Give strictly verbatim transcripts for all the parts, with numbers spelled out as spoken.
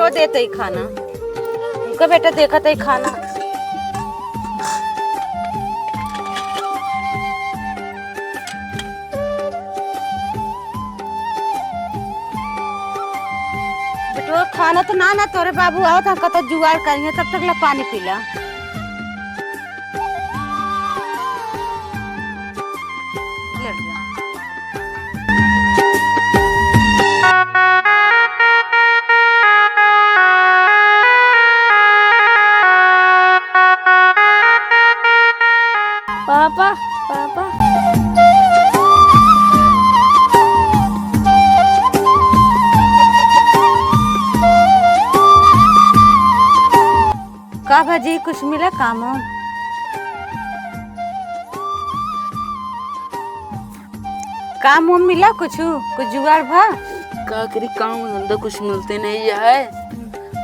वो देते ही खाना। उनका बेटा देखत ही खाना। बेटवा खाना तो ना, ना तोरे बाबू आवत हैं, कतौ जुगाड़ करिहैं, तब तक ला पानी पी ला। लेट जा। पापा, पापा। का बाजी, कुछ मिला काम वाम? काम वाम मिला कुछ? कुछ जुगाड़ भा? का करी, काम धंधा कुछ मिलते नहीं है।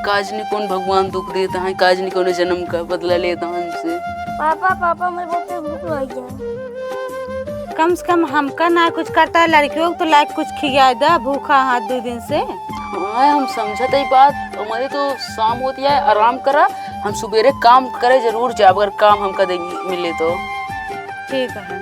काज नहीं कौन भगवान दुख देता है, काज नहीं कौन जन्म का बदला लेता है हमसे। पापा, पापा, मैं बहुत भूख लग गया। कम से कम हमका ना कुछ करता है, लड़कियों को तो लायक कुछ खिया दे, भूखा हाथ दो दिन से। हाँ, हम समझत ही बात, हमारे तो शाम होती है, आराम करा, हम सुबेरे काम करे जरूर जाब, अगर काम हमका दे मिले तो। ठीक है।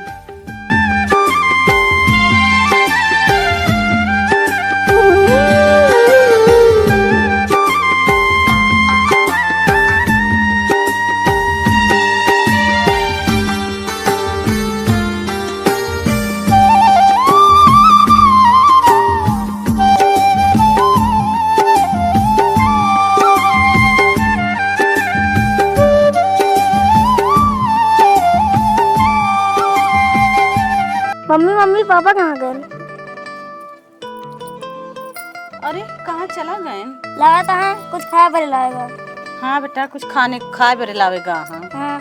मम्मी, मम्मी, पापा कहाँ गए? अरे, कहाँ चला गए? लगा तो है, कुछ खाए बरे लाएगा। हाँ बेटा, कुछ खाने, खाए बरे लावेगा। हाँ। हाँ।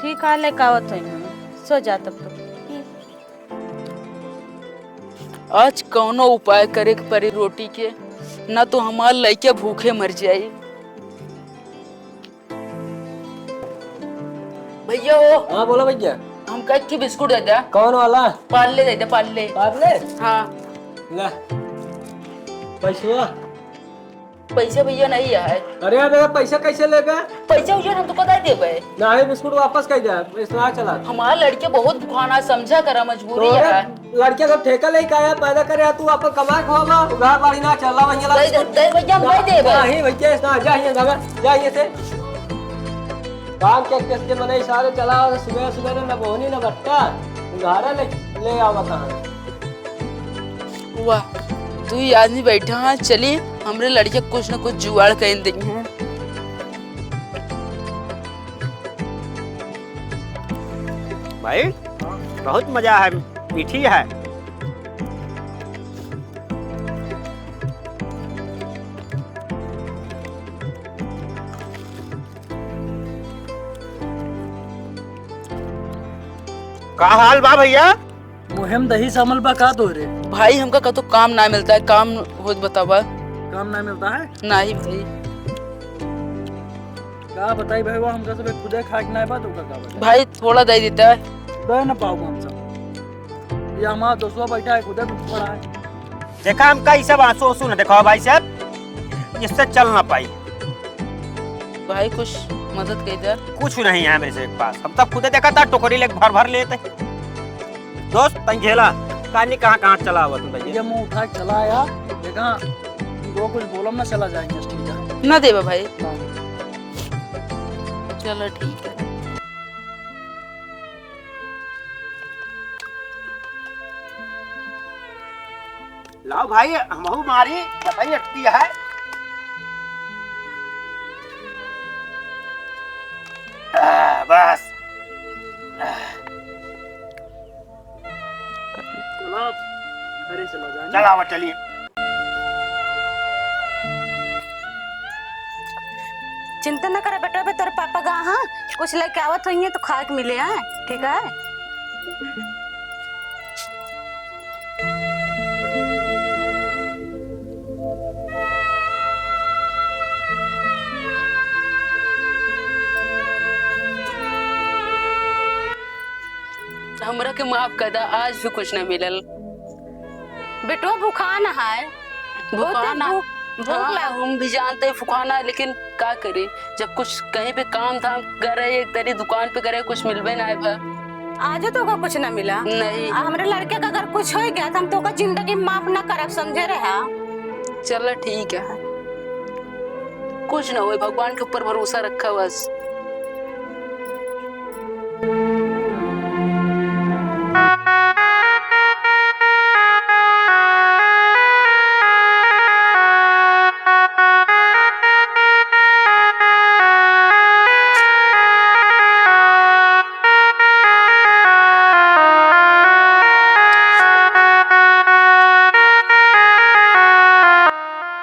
ठीक है, लेके आवत हई हम। सो जा तब तो। ठीक। आज कौनो उपाय करे के पड़ी रोटी के, ना तो हमार लइके भूखे मर जाई। भैया हो। हाँ, बोला भैया। हमका एक ठे बिस्कुट दे दे। कौन वाला? पार्ले दे दे, पार्ले। पार्ले? हाँ। ला। पैसवा? पैसा भैया नहीं है। अरे यार, मेरा पैसा कैसे लेबे? पैसा उसे हम तो पता ही देबे। नहीं, बिस्कुट वापस कर दे, इतना चला। हमारा लड़के बहुत भूखाना, समझा करा, मजबूरी तोरे है। लड़के सब ठेका लेके आया, पैदा करे, तू अपन कमा के खावा, उधार बाड़ी ना चला, वहीं ला दे दे, बिस्कुट। दे भैया, हम नहीं देबे। नहीं भैया, इतना जा, ये जा, जा, ये से। काम के, के, के मने इशारे चला, सुबह, सुबह ना, ना बोहनी, ना बट्टा, उधारा ले, ले आवा कहाँ। वाह, दुई आदमी बैठा है, चली, हमरे लड़के कुछ न कुछ जुगाड़ कर देंगे। भाई, बहुत मजा है, मीठी है। का हाल बा भैया? मुँहे म दही जमल बा का तोरे? भाई, हमका कतो काम ना मिलता है, काम होत बतावा। काम ना मिलता है? नहीं भाई। का बताई भाई, वो हमका सब खुदे खाए के ना बा, तो का, का बताई? भाई, थोड़ा दे देता है। दे ना पाओ हम सब। ये हमारा दोस्तवा बैठा है, खुदे भूख पड़ा है। देखा, हमका ई सब आंसू आंसू न देखावा भाई साहब, इससे चल ना पाई। भाई, कुछ मदद कर दे। कुछ नहीं है मेरे से पास, हम तब खुदे देखा था, टोकरी लेके भर भर लेते। दोस्त, तंग झेला, कानी कहाँ कहाँ चला हुआ तुम भैया? ये मुंह उठा के चला आया, देखा, दो कुछ बोलम ना, चला जाएंगे, ठीक है? ना देबा भाई। हाँ। चलो, ठीक है। लाओ भाई, हमहू मारी, बताइए, अटकी है। आ, बस। चला, घरे चला जाए ना। चला, अब चलिए। चिंता न करे बेटा, अबे तोरे पापा गा हाँ, कुछ लेके आवत होइहैं तो खाए के मिले, हाँ, ठीक है? हमरा के माफ कर दा, आज भी कुछ ना मिलल। बेटवा भुखान है, भुखान बहुते है। भूख, भूख हाँ, लाग- हम भी जानते हैं फुकाना है, लेकिन का करे, जब कुछ कहीं पे काम धाम करे, एक तरी दुकान पे करे, कुछ मिलबे ना है भा। आज तो का कुछ ना मिला? नहीं। आ, हमरे लड़के का अगर कुछ हो गया तो हम तो का जिंदगी माफ ना करब, समझे रहा। चला ठीक है, कुछ ना होए, भगवान के ऊपर भरोसा रखा बस।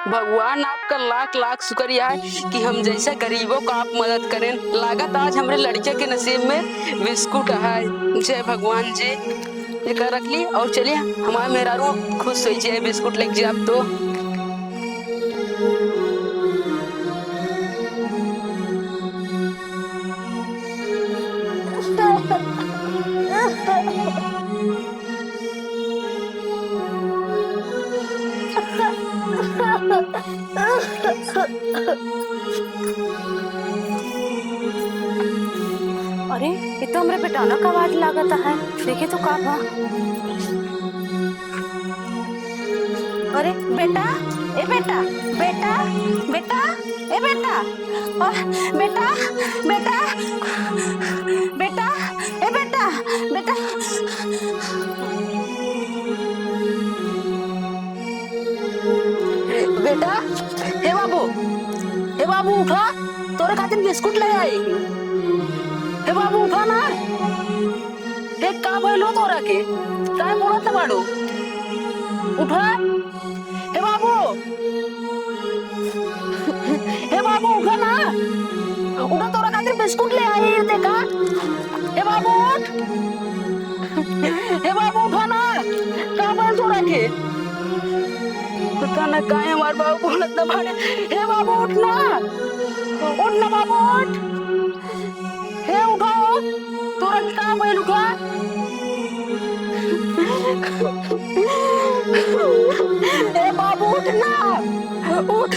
भगवान आपका लाख लाख शुक्रिया है कि हम जैसा गरीबों का आप मदद करें। लागत आज हमरे लड़के के नसीब में बिस्कुट है। जय भगवान जी। एका रख ली और चलिए, हमार मेहरारू खुश होइ जाए, बिस्कुट लेके जाब तो। अरे, ये तो हमरे बेटौना का आवाज लागत है। देखी तो का बा। अरे, बेटा, ए बेटा, बेटा, बेटा, ए बेटा, आ, बेटा, बेटा, बेटा, ए बेटा, बेटा। बेटा, हे बाबू, हे बाबू, उठा, तोरे खातिर बिस्कुट ले आई। हे बाबू, उठा ना। हे, का भइल हो तोरा के? काहे मुड़त बाड़ू? उठा। हे बाबू, हे बाबू, उठा ना। उठा, तोरा खातिर बिस्कुट ले आई, देखा। हे बाबू, उठ। हे बाबू, उठा ना, का भइल तोरा के? पता ना काहे हमार बाबू बोलत ना बाड़े। हे बाबू, उठ ना, उठ ना बाबू, उठ। हे उठा, तोरा के का भइल, उठा। हे बाबू, उठ ना, उठ।